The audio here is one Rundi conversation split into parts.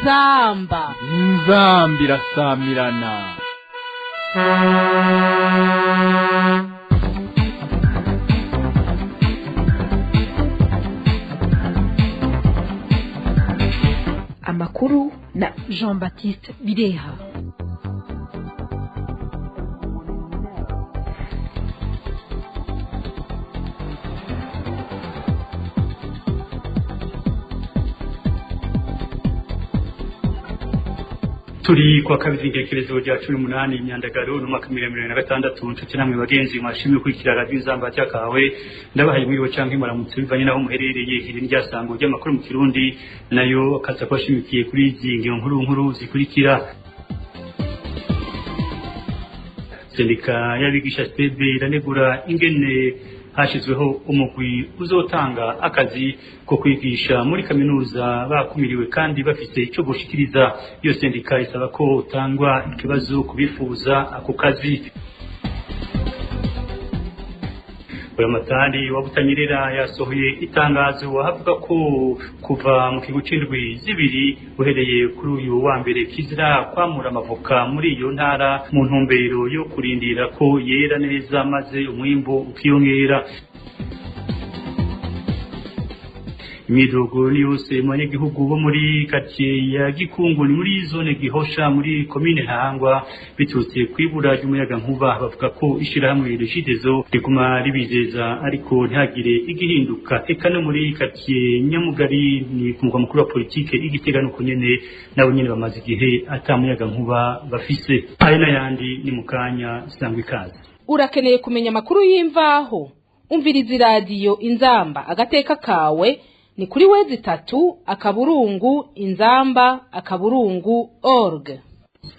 Inzamba. Inzamba irasamirana. Amakuru na Jean Baptiste Bireha. Turi kwa kabiri ingerekerezo rya 18 imyandagaro no mwaka 2026. Nshuti namwe bagenzi mwashimye kwikira radio Inzamba cyakawe, ndabahaye mwiriwe canke muramutse bivanye naho muherereye. Iri ryasango ry'amakuru mu Kirundi nayo akaza kwashimikiye kuri izi ngingo nkuru nkuru zikurikira. Sendika y'abigisha STB iranegura ingene hashizweho umugwi uzotanga akazi ko kwigisha muri kaminuza bakumiriwe kandi bafise ico gushikiriza. Iyo sendika isaba ko utangwa ikibazo kubifuza ako kazi. Buramatari wa Butanyerera yasohoye itangazo avuga ko kuva mu kigo c'indwi zibiri uhereye kuri uyu wa mbere kizira kwamura amavoka muri iyo ntara mu ntumbero yo kurindira ko yera neza maze umwimbu ukiyongera. Imyidogo ni yose mu banyagihugu bo muri quartier ya Gikungu ni muri zone Gihosha muri komine Ntahangwa biturutse kwibura ry'umuyagankuba. Bavuga ko ishirahamwe Regideso riguma ribizeza ariko ntihagire igihinduka. Eka no muri quartier Nyamugari ni ku mugwa mukuru wa politike Igitega nuko nyene nabo nyene bamaze igihe ata muyagankuba bafise. Ayo n'ayandi ni mu kanya, sangwa ikaze. Urakeneye kumenya amakuru y'imvaho? Umviriza iradiyo Inzamba agateka kawe ni kuri www.inzamba.org.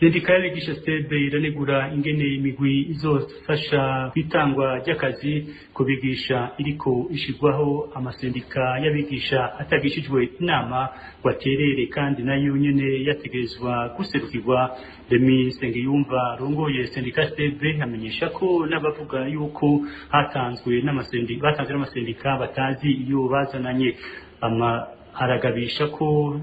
Sendika y'abigisha STB iranegura ingene imigwi izofasha kwitangwa ry'akazi kubigisha iriko ishirwaho amasendika y'abigisha atagishijwe inama waterere kandi nayo nyene yategerezwa guserukirwa. Remy Sengiyumva rongoye sendika STB amenyesha ko n'abavuga yuko hatanzwe n'amasendika batanzwe n'amasendika batazi iyo bazananye. Ama aragabisha ko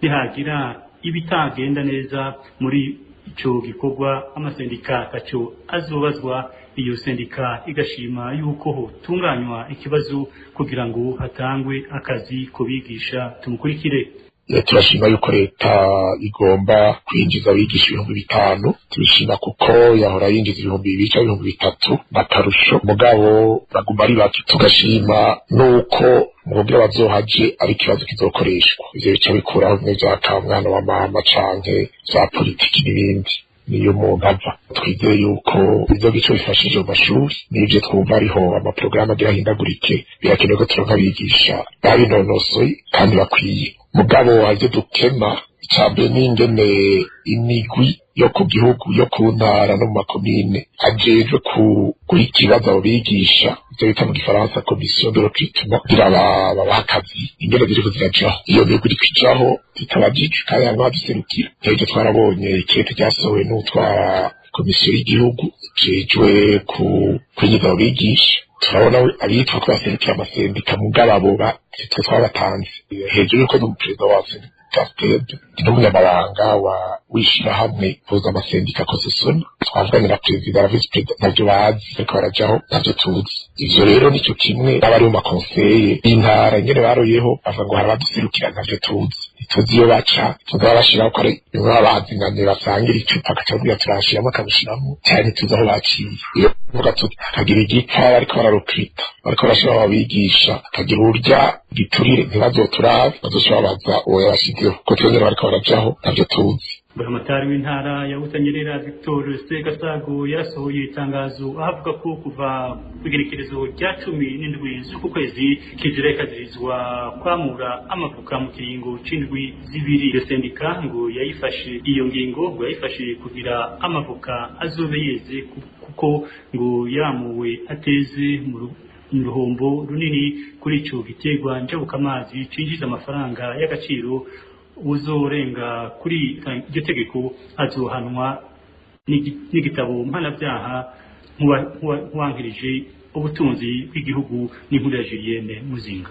nihagira ibitagenda neza muri ico gikorwa amasendika ataco azobazwa. Iyo sendika igashima yuko hotunganywa ikibazo kugira ngo hatangwe akazi kubigisha. Tumukurikire. Turashima yuko leta igomba kwinjiza abigisha 5000, tubishima kuko yahora yinjiza 2000 canke 3000 bakarusho, mugabo baguma ari bake. Tugashima nuko mu kugira bazohaje ari ikibazo kizokoreshwa, ivyo bica bikuraho bimwe vya kamwana wa mama canke vya politiki n'ibindi. Niyo umuntu ava twizeye yuko ivyo bico bifashije mu mashuri n'ivyo twumva ariho amaporogaramu agira ahindagurike, birakenewe ko turonka abigisha babinonosoye kandi bakwiye. Mugabo havyo dukema icambere n'ingene imigwi yo ku gihugu, yo ku ntara no mu makomine ajejwe guha ikibazo abo bigisha, ivyo bita mu gifaransa commission de recrutement, kugira babaha akazi, ingene ziriko zirajaho. Iyo migwi iriko ijaho zitabajijwe kandi hamwe baduserukira. Nk'ivyo twarabonye ikete ryasohowe n'utwara komisiyo y'igihugu ijejwe kwinjiza abo bigisha, turabona abitwa ko baserukira amasendika mugabo abo sitwe twabatanze. Hejuru yuko ni umuperezida wa sendika STB n'umunyamabanga wa w'ishirahamwe mpuzamasendika Kosesona, twavuganye na perezida na visi perezida ntavyo bazi, ariko barajaho ntavyo tuzi. Ivyo rero nico kimwe n'abari mu makonseye y'intara ingene baroyeho bavuga ngo hari abaduserukira, ntavyo tuzi, ntituzi iyo baca, tuzi ababashiraho ko ari bimwe babazinanye basangira icupa agaca abwira turashiramo akabishiramwo, canke ntituzi aho baciye. Iyo tuvuga tuti hakagira igipfa bariko bararukrita bariko barashiraho abigisha, hakagira urya giturire, ntibazoturabe, bazoca babaza uwo yabashizeho, ko twongera bariko barajaho ntavyo tuzi. Buramatari w'intara ya Butanyerera Victor Segasago yarasohoye itangazo avuga ko kuva kw'igerekerezo rya 17 z'uku kwezi kizira ikazirizwa kwamura amavoka mu kiringo c'indwi zibiri. Iyo sendika ngo yayifashe iyo ngingo ngo yayifashe kugira amavoka azobe yeze, kuko ngo yamuwe ateze mu ruhombo runini kuri ico giterwa njabukamazi cinjiza amafaranga y'agaciro. Uzorenga kuri iryo tegeko azohanwa n'igitabo mpanabyaha nkuwankirije ubutunzi bw'igihugu. N'inkuru ya Julienne Muzinga.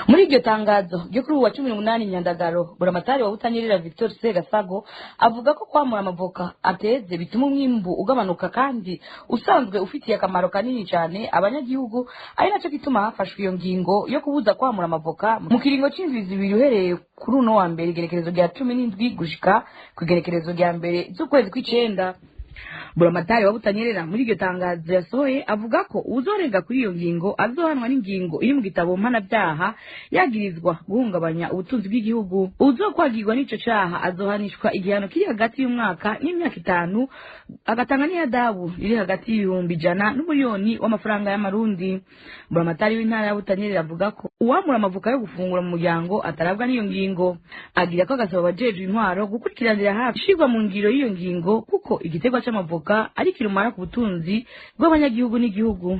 Muri iryo tangazo ryo kuri ubu wa 18 Nyandagaro, Buramatari wa Butanyerera Victor Segasago avuga ko kwamura amavoka ateze bituma umwimbu ugabanuka kandi usanzwe ufitiye akamaro kanini cyane abanyagihugu, ari nacyo gituma hafashwe iyo ngingo yo kubuza kwamura amavoka mu kiringo c'indwi 2 uhereye kuri uno wa mbere igenekerezo rya 17 gushika ku igenekerezo rya 1 z'ukwezi kw'icenda. Buramatari wa Butanyerera muri iryo tangazo yasohoye avuga ko uwuzorenga kuri iyo ngingo azohanwa n'ingingo iri mu gitabo mpanabyaha yagirizwa guhungabanya ubutunzi bw'igihugu. Uwuzokwagirwa n'ico caha azohanishwa igihano kiri hagati y'umwaka n'imyaka 5, agatanga n'ihadabu riri hagati y'100,000 n'umuriyoni w'amafaranga y'amarundi. Buramatari w'intara ya Butanyerera avuga ko uwamura amavuka yo gufungura mu muryango atarabwa n'iyo ngingo. Agira ko agasaba abajejwe intwaro gukurikiranira hafi ishirwa mu ngiro y'iyo ngingo, kuko igiterwa c'amavoka ari kirumara ku butunzi bw'abanyagihugu n'igihugu.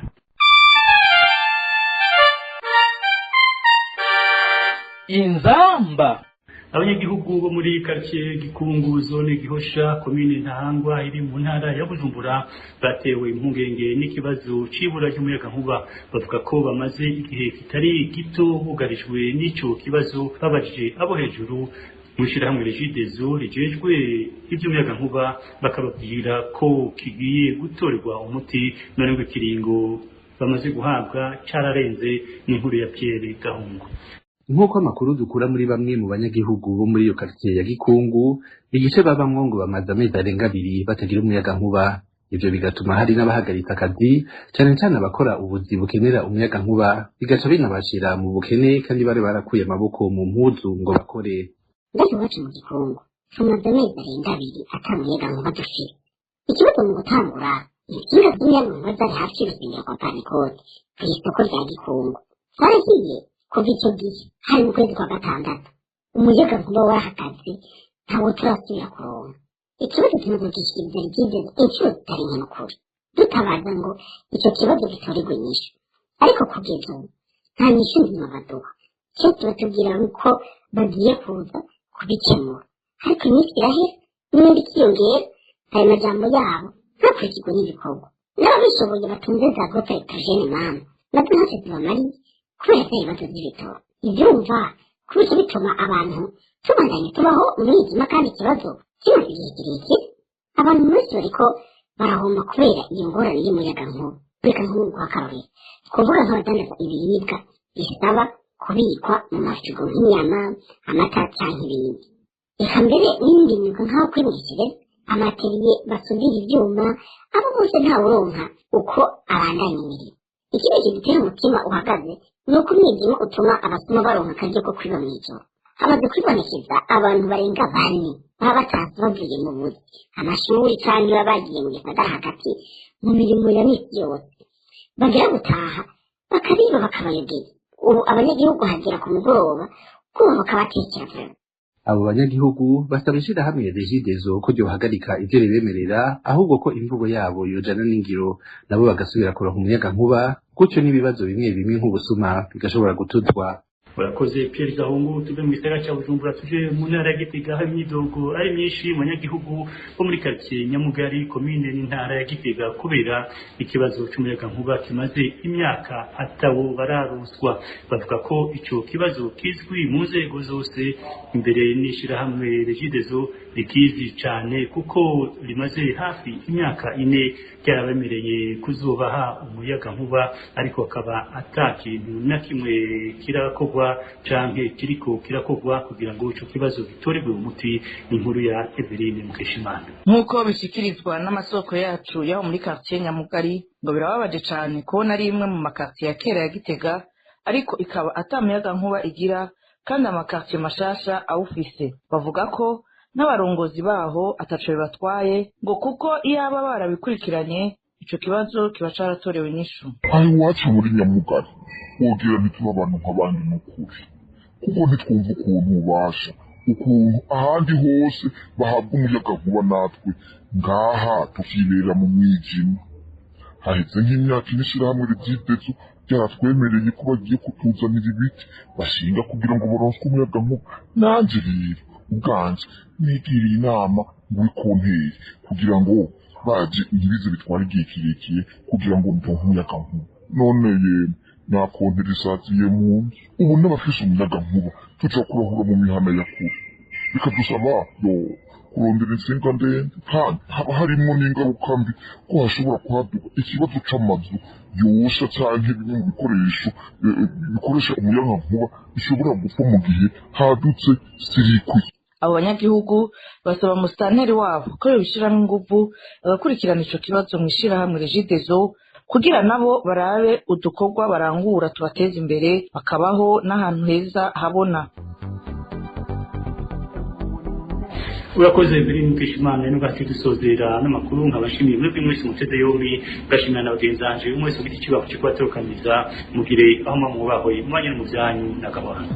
Inzamba. Abanyagihugu bo muri quartier Gikungu zone Gihosha commune Ntahangwa iri mu ntara ya Bujumbura batewe impungenge n'ikibazo c'ibura ry'umuyagankuba. Bavuga ko bamaze igihe kitari gito bugarijwe n'ico kibazo. Babajije abo hejuru mw'ishirahamwe Regideso rijejwe ivy'umuyagankuba bakababwira ko kigiye gutorerwa umuti, none ngo ikiringo bamaze guhabwa cararenze. N'inkuru ya Pierre Gahungu. Nk'uko amakuru dukura muri bamwe mu banyagihugu bo muri iyo quartier ya Gikungu, igice babamwo ngo bamaze amezi arenga 2 batagira umuyagankuba. Ivyo bigatuma hari n'abahagaritse akazi, cane cane abakora ubuzi bukenera umuyagankuba, bigaca binabashira mu bukene kandi bari barakuye amaboko mu mpuzu ngo bakore. Mbese iwacu mu Gikungu tumaze amezi arenga 2 ata muyagankuba dufite. Ikibazo mu gutangura, intsinga z'umuyagankuba zari hafi y'urusengero kwa Pantekote kw'isoko rya Gikungu zarahiye. Kuva icyo gihe hari mu kwezi kwa 6, umuyagankuba warahagaze, ntawo turasubira kuronka. Ikibazo tumaze kugishikiriza Regideso inshuro zitari nke n'ukuri, dutabaza ngo ico kibazo gitorerwe inyishu, ariko kugeza ubu nta nyishu nzima baduha. Kenshi batubwira ko bagiye kuza kubikemura, ariko iminsi irahera n'indi ikiyongera, ayo majambo yabo ntakurikirwe n'ibikorwa. N'ababishoboye batunze za groupe electrogene mama nazo ntacyo zibamariye kubera vya bibazo vy'ibitoro. Ivyumva kubica bituma abantu tubandanye tubaho mu mwijima, kandi ikibazo kimaze igihe kirekire. Abantu benshi bariko barahomba kubera iyo ngorane y'umuyagankuba. Reka nk'ubu akarorero, twovuga nk'abadandaza ibiribwa bisaba kubikwa mu mafirigo nk'inyama, amata canke ibindi, reka mbere n'iyindi myuga nk'aho kwimeshereza, amateriye basudira ivyuma, abo bose ntawuronka uko abandanya imirimo. Ikindi kidutera umutima uhagaze ni uko umwijima utuma abasuma baronka akaryo ko kwiba mw'ijoro. Hamaze kwibonekeza abantu barenga 4 baba batashe bavuye mu buzi, amashuri canke baba bagiye mu gisagara hagati mu mirimo ya misi yose, bagera gutaha bakabiba bakabayogeza. Ubu abanyagihugu hagera ku mugoroba kumva bakabatekera vuba. Abo banyagihugu basaba ishirahamwe Regideso ko ryohagarika ivyo ribemerera, ahubwo ko imvugo yabo yojana n'ingiro, nabo bagasubira kuronka umuyagankuba, gutyo n'ibibazo bimwe bimwe nk'ubusuma bigashobora gutuzwa. Urakoze Pierre Gahungu. Tuve mu gisagara ca Bujumbura tuje mu ntara ya Gitega, aho imyidogo ari myinshi mu banyagihugu bo muri quartier Nyamugari commune n'intara ya Gitega kubera ikibazo c'umuyagankuba kimaze imyaka atawo bararonswa. Bavuga ko ico kibazo kizwi mu nzego zose, imbere n'ishirahamwe Regideso rikizi cane kuko rimaze hafi imyaka 4 ryarabemereye kuzobaha umuyagankuba, ariko akaba ata kintu na kimwe kirakorwa canke kiriko kirakorwa kugira ngo ico kibazo gitorerwe umuti. Inkuru ya Eveline Mukeshimana. Nk'uko bishikirizwa n'amasoko yacu yaho muri quartier Nyamugari, ngo birababaje cane kubona ari imwe mu makartier ya kera ya Gitega, ariko ikaba ata muyagankuba igira kandi amakartier mashasha awufise. Bavuga ko n'abarongozi baho ataco bibatwaye, ngo kuko iyaba barabikurikiranye ico kibazo kiba caratorewe inyishu. Aho iwacu muri Nyamugari wogira ntituba abantu nk'abandi n'ukuri, kuko ntitwumva ukuntu ubasha ukuntu ahandi hose bahabwa umuyagankuba, natwe ngaha tukibera mu mwijima. Haheze nk'imyaka ine ishirahamwe Regideso ryaratwemereye ko bagiye kutuzanira ibiti bashinga kugira ngo baronswe umuyagankuba. Nanje rero ubwanje nigiriye inama ngo ikunteye kugira ngo baje ntibize bitwara igihe kirekire kugira ngo ndonke umuyagankuba. None yemwe Nakontera isaziye mu nzu. Ubu n'abafise umuyagankuba tuja kurahura mu mihana ya kure, bikadusaba yo kurondera intsinga ndende, kandi haba harimwo n'ingaruka mbi ko hashobora kuhaduka ikibazo c'amazu yosha canke bimwe mu bikoresho bikoresha umuyagankuba bishobora gupfa mu gihe hadutse sirikwi. Abo banyagihugu basaba musitanteri wabo ko yobishiramwo inguvu, agakurikirana ico kibazo mw'ishirahamwe Regideso, kugira nabo barabe udukorwa barangura tubateza imbere, bakabaho n'ahantu heza habona. Urakoze biri mukishimana. N'ubwo dusozera n'amakuru, nkabashimiye muri mwese muteze yombi, ngashimira na bagenzi banje, umwe wese ufite ikibazo cyo kubatorokaniza. Mugire aho mwubahoye, mwanya no mu byanyu n'akabana.